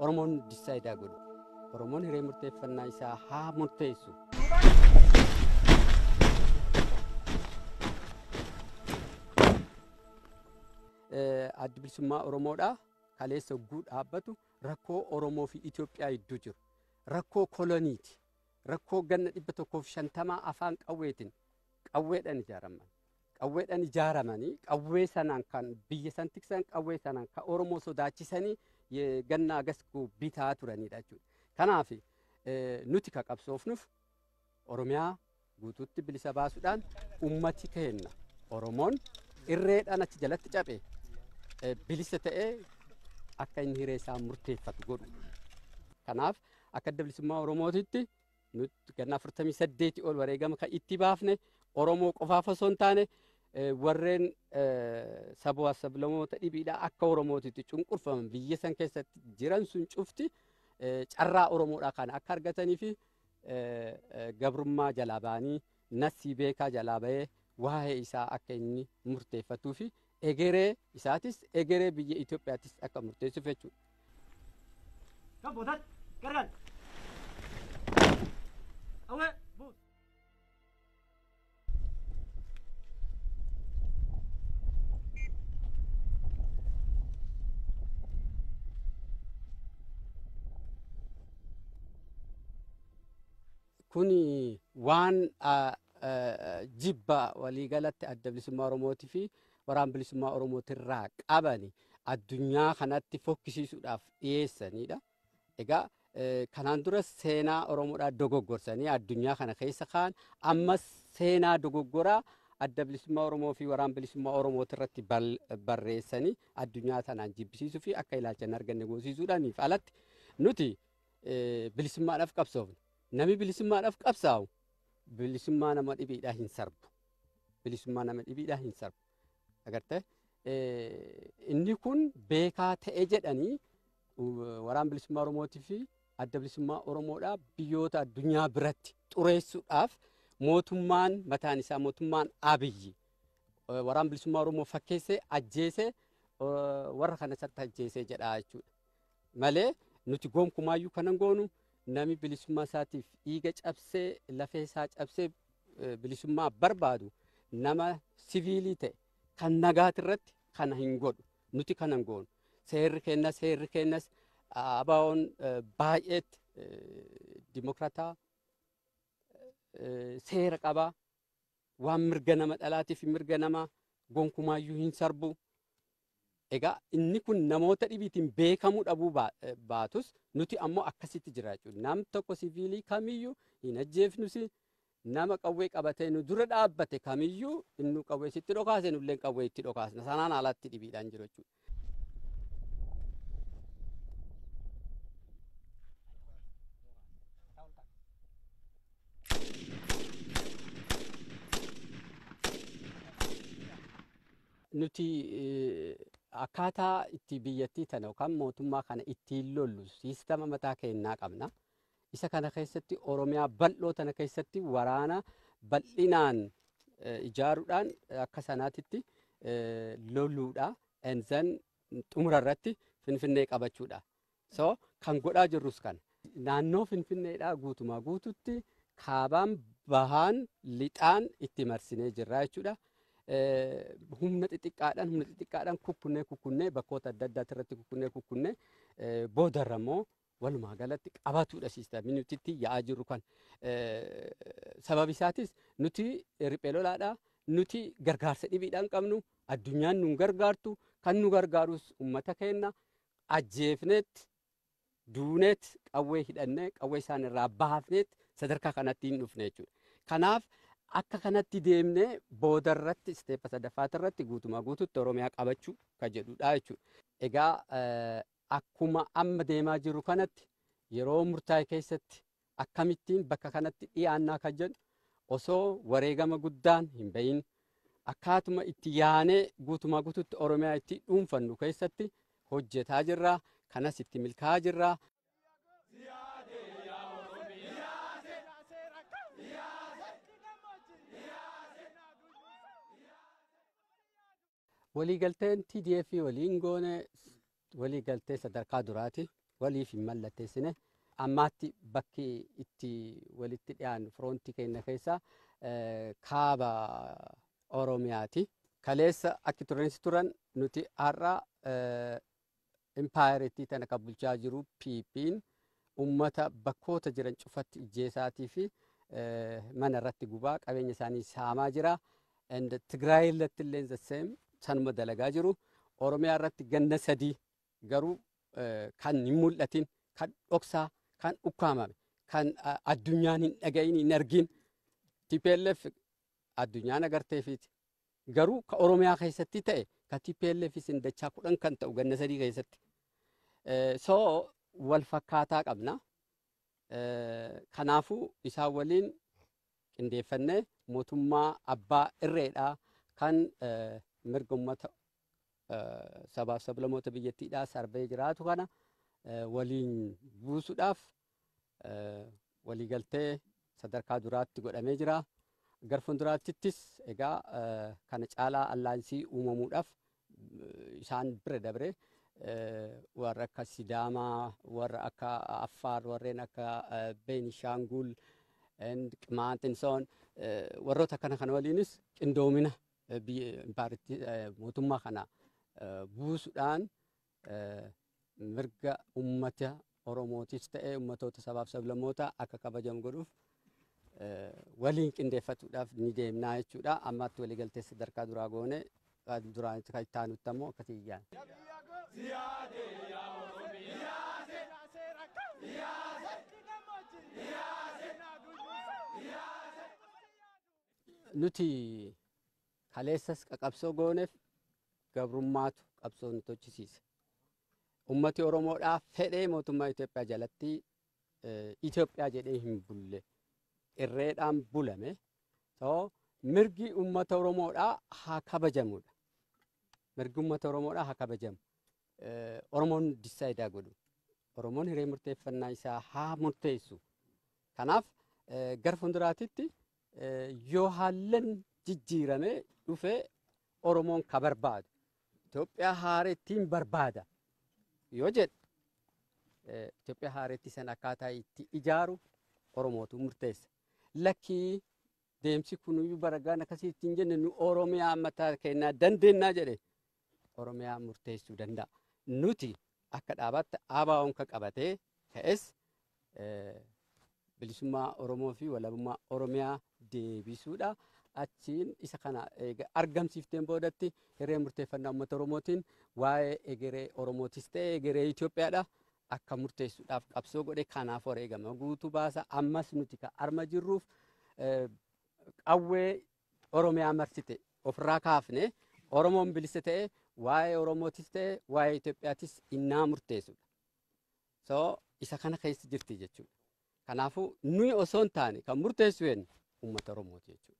Oromoon decide godhu. Oromoon hiree murteeffannaa isaa haa murteessu. Addi Bilisummaa Oromoodhaa kaleessa hogguu dhaabbatu rakkoo Oromoo fi Itoophiyaa gidduu jiru. Rakkoo koloniiti. Rakkoo ganna 150 afaan qawweetiin qawweedhaan ijaaraman. Qawweedhaan ijaaramanii qawwee sanaan kan biyya san tiksan, qawwee sanaan kan Oromoo sodaachisanii ganna agas bitaa turanidha jechuudha. Kanaaf nuti kan qabsoofnuuf Oromiyaa guutuutti bilisa baasuudhaan ummati keenya Oromoon irreedhaan achi jalatti cabe bilisa ta'ee akka inni hiree isaa murteeffatu godhu. Kanaaf akka Adda Bilisummaa Oromootitti nuti ganna 48 ol wareegama kan itti baafne Oromoo qofaaf osoo hin taane, warreen sabaa sablammoota dhibiidhaa akka Oromootitti cunqurfaman biyya san keessatti jiran sun cufti carraa Oromoodhaa kana akka argatanii fi gabrummaa jalaa ba'anii nasii beekaa jalaa ba'ee waa'ee isaa akka inni murteeffatuu fi egeree isaatis egeree biyya Itoophiyaattis akka murteessuuf jechuudha. Kan boodaatti gargaar. Awwee buus. Kuni waan jibba waliigalatti Adda Bilisummaa Oromootii fi Waraana Bilisummaa Oromootirraa qabani addunyaa kanatti fokkisiisuudhaaf dhiyeessanidha. Egaa kanaan dura seenaa Oromoodhaa dogoggorsanii addunyaa kana keessa kaan, ammas seenaa dogoggoraa Adda Bilisummaa Oromoo fi Waraana Bilisummaa Oromootirratti barreessanii addunyaa tanaan jibbisiisuu fi akka ilaalcha hin arganne goosisuudhaaniif alatti nuti bilisummaadhaaf qabsoofna. Namni bilisummaadhaaf qabsaa'u bilisummaa nama dhibiidhaa hin sarbu. Bilisummaa nama dhibiidhaa hin sarbu. Agartee, inni kun beekaa ta'e jedhanii Waraana Bilisummaa Oromootii fi Adda Bilisummaa Oromoodhaa biyyoota addunyaa biratti xureessuudhaaf mootummaan mataan isaa, mootummaan Abiyyi, Waraana Bilisummaa Oromoo fakkeessee ajjeesee warra kana isatti ajjeesee jedha jechuudha. Malee nuti gonkumaayyuu kanan goonu. Namni bilisummaa isaatiif dhiiga cabsee, lafee isaa cabsee bilisummaa barbaadu, nama siviilii ta'e kan nagaati irratti kana hin godhu. Nuti kana hin goonu. Seerri kennas ABO'n baay'eetti dimokrataa, seera qabaa, waan mirga nama dhalaatiif mirga nama gonkumaayyuu hin sarbu. Egaa inni kun namoota dhibiitiin beekamuu dhabuu baatus nuti ammoo akkasitti jira jechuudha. Nam tokko siviilii kamiyyuu hin ajjeefnus, nama qawwee qabatee nu dura dhaabbate kamiyyuu inni qawwee sitti dhokaase nullee qawwee itti dhokaasna. Sanaan alatti dhibiidhaan jiru jechuudha. Nuti akkaataa itti biyyattii tana yookaan mootummaa kana ittiin lollu siistama mataa keenyaa qabna. Isa kana keessatti Oromiyaa bal'oo tana keessatti waraana bal'inaan ijaaruudhaan akka sanaatitti loluudha. And then xumura irratti Finfinnee qabachuudha. So kan godhaa jirrus kana. Naannoo Finfinneedhaa guutumaa guututti kaabaan, bahaan, lixaan itti marsinee jirra jechuudha. Humna xixiqqaadhaan kukkunnee kukkunnee bakkoota adda addaati irratti kukkunnee kukkunnee boodarra immoo walumaa galatti qabatuudha siistamii nuti itti yaa'aa jirru kan. Sababi isaatis nuti riphee lolaadha. Nuti gargaarsa dhibiidhaan qabnu, addunyaan nu gargaartu, kan nu gargaarus uummata keenya ajjeefneet, duuneet, qawwee hidhannee qawwee isaan irraa baafneet sadarkaa kanatti hin dhufne jechuudha. Kanaaf akka kanatti deemnee boodarratti step sadaffaati irratti guutumaa guututti Oromiyaa qabachuu kan jedhudha jechuudha. Egaa akkuma amma deemaa jiru kanatti yeroo murtaa'e keessatti akkamittiin bakka kanatti dhiyaannaa kan jedhu osoo wareegama guddaan hin bahin akkaatuma itti yaanee guutumaa guututti Oromiyaa itti dhuunfannu keessatti hojjetaa jirra. Kanas itti milkaa'aa jirra. Waliigalteen TDF waliin goone waliigaltee sadarkaa duraati. Waliif hin mallatteessine. Ammaatti bakki itti walitti dhiyaannu firoontii keenya keessaa kaaba Oromiyaati. Kaleessa akki turanis turan nuti har'a impaayerittii tana kan bulchaa jiru PP'n uummata bakkoota jiran cufatti ijjeesaatii fi mana irratti gubaa qabeenya isaanii saamaa jira. And Tigraay irratti illee the same sanuma dalagaa jiru. Oromiyaa irratti ganna 3 garuu kan hin mul'atin, kan dhoksaa, kan ukkaamame, kan addunyaan hin dhagayin hin argin. TPLF addunyaan agarteefiiti. Garuu ka Oromiyaa keessatti ta'e ka TPLF isin dachaa 10 kan ta'u ganna 3 keessatti. So wal fakkaataa qabna. Kanaafuu isaan waliin qindeeffannee mootummaa abbaa irreedhaa kan mirga uummata sabaaf sablammoota biyyattiidhaa sarbee jiraatu kana waliin buusuudhaaf waliigaltee sadarkaa duraatti godhamee jira. Gara fuulduraattis egaa kana caalaa allaansii uumamuudhaaf isaan bira dabre warra akka Sidaamaa, warra akka Affaar, warreen akka Beenishaangul, Qimaant and so on warroota akkana kana waliinis qindoomina biyya impaayeritti mootummaa kana buusuudhaan mirga uummata Oromootis ta'ee uummatoota sabaaf sablammoota akka kabajamu godhuuf waliin qindeeffatuudhaaf ni deemnaa jechuudha. Ammaatti waliigaltee sadarkaa duraa goone duraan kan itti aanutti ammoo akkasii iyyaan. Nuti kaleessas qaqabsoo gooneef gabrummaatu qabsoo nu tolchisiise. Ummati Oromoodhaa fedhee mootummaa Itoophiyaa jalatti Itoophiyaa jedhee hin bulle. Irreedhaan bulame. So mirgi ummata Oromoodhaa haa kabajamudha. Mirgi ummata Oromoodhaa haa kabajamu. Oromoon decide godhu. Oromoon hiree murteeffannaa isaa haa murteessu. Kanaaf gara fuulduraatitti yoo haallan jijjiirame dhufee Oromoon ka barbaadu Itoophiyaa haarettiin barbaada yoo jedhe Itoophiyaa haaretti sana akkaataa itti ijaaru Oromootu murteessa. Lakkii deemsi kunuyyuu baragaan akkasii ittiin jenne nu Oromiyaa mataa keenyaa dandeennaa jedhe Oromiyaa murteessuu danda'a. Nuti akka dhaabaatti ABO'n kan qabatee ka'es bilisummaa Oromoo fi walabummaa Oromiyaa deebisuudha. Achiin isa kana argamsiifteen boodatti hiree murteeffannaa uummata Oromootiin waa'ee egeree Oromootis ta'e egeree Itoophiyaadha akka murteessuudhaaf qabsoo godhe kanaaf wareegama guutuu baasa. Ammas nuti kan arma jirruuf qawwee Oromiyaa marsite ofirraa kaafne Oromoon bilisa ta'e waa'ee Oromootis ta'e waa'ee Itoophiyaatis innaa murteessudha. So isa kana keessa jirti jechuudha. Kanaafuu nuyi osoo hin taane kan murteessu eenyu uummata Oromooti jechuudha.